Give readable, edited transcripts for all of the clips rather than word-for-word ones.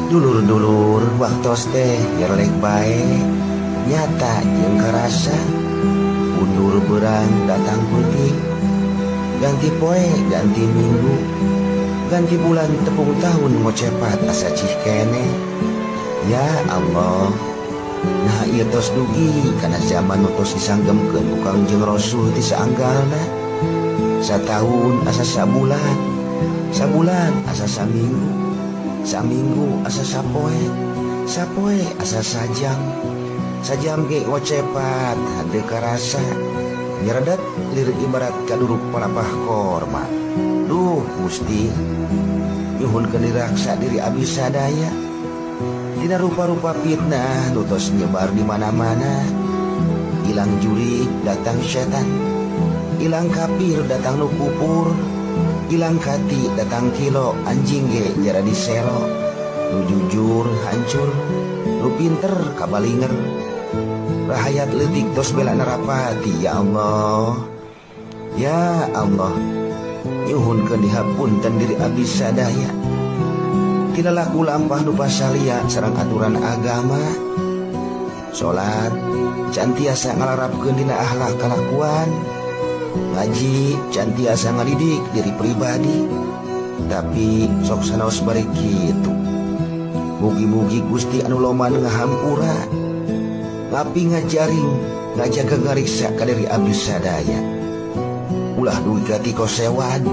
Dulur-dulur, waktos teh nyerelek bae, nyata jeung karasa. Undur beurang datang peuting, ganti poe ganti minggu, ganti bulan tepung tahun, ngocepat asa cih keneh. Ya Allah, nah ieu tos dugi kana zaman nu tos disanggemkeun ku Kangjeng Rasul ti saanggalna. Satahun asa sabulan, sabulan asa saminggu, saminggu asa sapoe, sapoe asa sajam, sajam ge ngocepat henteu karasa, nyeredet lir ibarat kaduruk palapah korma. Duh Gusti, nyuhunkeun diraksa diri abdi sadaya tina rupa-rupa fitnah nu tos nyebar di mana-mana. Ilang jurig datang setan, ilang kafir datang nu kupur, ilang kati datang kilo, anjing ge jara diselo. Nu jujur hancur, nu pinter kabalinger, rahayat leutik tos bela narapati. Ya Allah, ya Allah, nyuhunkeun dihapunten diri abdi sadaya tina laku lampah nu pasalia sareng aturan agama. Salat can tiasa ngalarapkeun dina akhlak kalakuan, ngaji can tiasa ngadidik diri pribadi, tapi sok sanaos bari kitu. Mugi-mugi Gusti anu loman ngahampura, ngapi ngajaring, ngajaga, ngariksa ka diri abdi sadaya, ulah dugi ka tikosewad,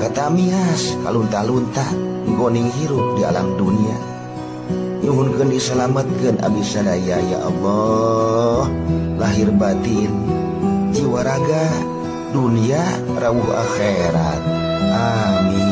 katamias, kalunta-lunta goning hirup di alam dunia. Nyuhunkeun disalametkeun abdi sadaya, ya Allah, lahir batin, jiwa raga, dunia rawuh akhirat. Amin.